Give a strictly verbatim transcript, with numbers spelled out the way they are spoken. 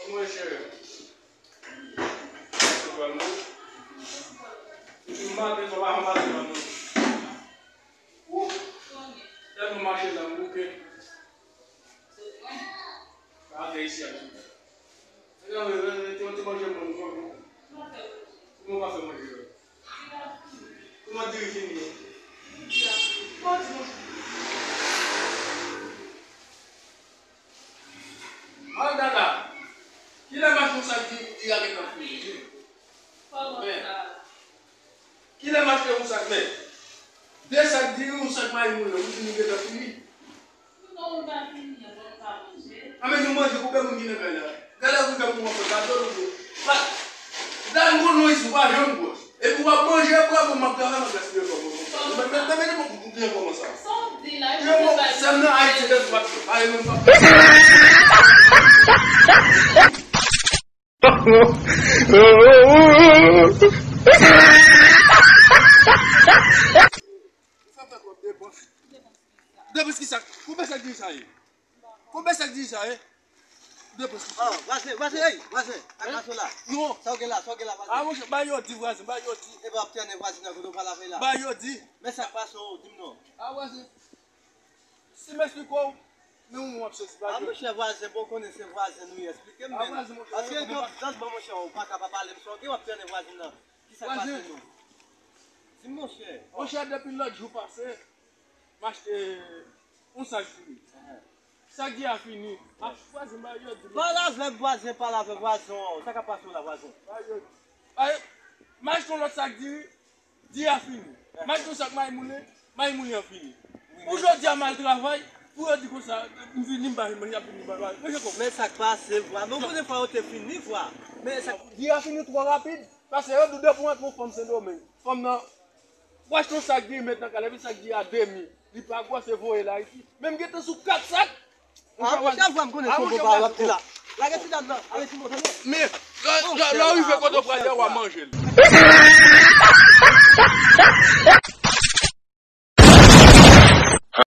Monchè, se pral mou. Depi maten, sa pa janm pase nan nou. Ou, tèlman mache la, m bouke. Pa fè isi a tou. Te yon ti manje moun, moun pa fè manje yo. Kòman diri fini? Bon, ti manje. Maldada, kilè m achte yon sak diri a gentan fini? Kòman sa? Kilè m achte yon sak, men? De sak diri, yon sak mayi moulen, ou di nou gentan fini? Poutan ou pa fini an, bon, pa manje. A, men nou manje, koupe moun ki nan kay la. Gade pou fè moun wè gade nou. Pa, gade moun nou isi, ou pa janm gwòs. Epi w ap manje, bravo, m ap travay, m ap gaspiye kòb mwen konsa. Men, men, men, men, men, men, men, kòman sa? Sa w di la, se m nan Ayiti, lè sou WhatsApp. Ay, mwen, m ap Sa fè twòp depans. Depans ki sa? Konbyen sa ki sa ye? Konbyen sa ki sa ye? Depans ki sa? Oh, vwazen, vwazen, ey, vwazen, ak mason la. Non. Sa w gen la, sa w gen la, vwazen? Ah, monchè, ba yo di, vwazen, ba yo di. E pa ap tène vwazen nan kote w pa lave la. Ba yo di. Men sa k pase w, di m non. Ah, vwazen. Si m esplike w, men ou menm w ap sezi, pa jwe. A, monchè, vwazen, bon, konnen se vwazen nou ye, esplike m, men. A, vwazen, monchè, paske w konprann pa. Zòt, bon, monchè, ou pa ka pa pale m sa, w gen w ap tène vwazen nan. Kisa k pase nou? Di m, monchè. Monchè, depi lòt jou pase, m achte yon sak diri. Sak diri a fini. A, vwazen, ba yo di. Pale avèk vwazen, pale avèk vwazen. Sa k ap pase w la, vwazen? Ba yo di. Ay, m achte yon lòt sak diri. Diri a fini. M achte yon sak mayi moulen, mayi moulen an fini. Pou jodi a m al travay, pou yo di konsa, m vini, m pa vin manje, ap vini, m pa vin manje kòb. Men sa k pase, vwa. Men w konnen fwa yo te fini, vwa. Men sa. Diri a fini twò rapid, paske yo di w depi w antre yon fanm Sendomeng, fanm nan, w achte yon sak diri, met nan kay la, epi sak diri a demi, li pa gwòs, se voye l Ayiti. Men m gentan sou kat sak. Ah, monchè, vwa, m konnen se yon bon pawòl w ap di la. Lage ti dam nan, ale ti monte non. Men, lè, lè, lè w rive kote w prale a, w a manje l.